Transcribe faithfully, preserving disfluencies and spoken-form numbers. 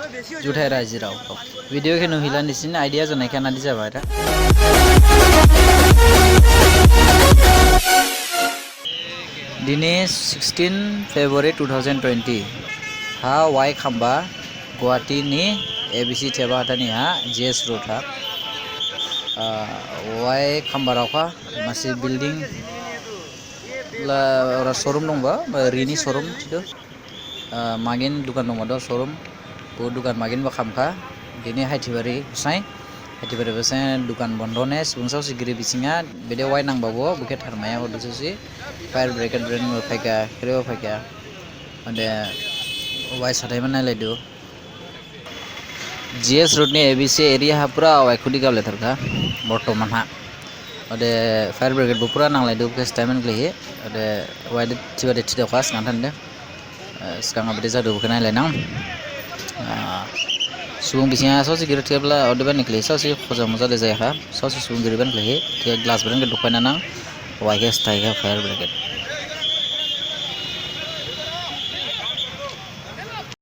Juthai rajirao. Video khe nuhila nisin idea janai khe nadi jaba da. Dini sixteen February two thousand twenty. Ha wai khamba Guwahati ni A B C theba hathani ha G S Road ha. Ah, wai khamba raokha masi building la ora showroom dongba, ba rini showroom thidu. Ah, magin dukan dongba do showroom. Bo dukan magin ba khamkha. Dini Haithibari bsai. Haithibari bsai dukan bondo ne, subung saosi giri bisingha, bede wai nangba bo, bokhe tharmaiya hodu sosi. Fire brigade brand bo phaikha, khrebo phaikha. Ode wai sathai ma nailaidu. G S Road ni A B C area ha pura wai khudi gablai tharkha, bortoman ha. Ode fire brigade bo pura nanglaidu, bokhe statement khlaihi. Ode wai de thiba de thidokha sgang than de. Eh, sgang abede jadu bokhe nailainang. Ah, subung bisingha saosi giri thiyabla odebani khlaihi saosi khoja moja de jayakha, saosi subung giri bani khlaihi thiya glass beren khe dukphaina nang, wai khe sthaikha fire brigade.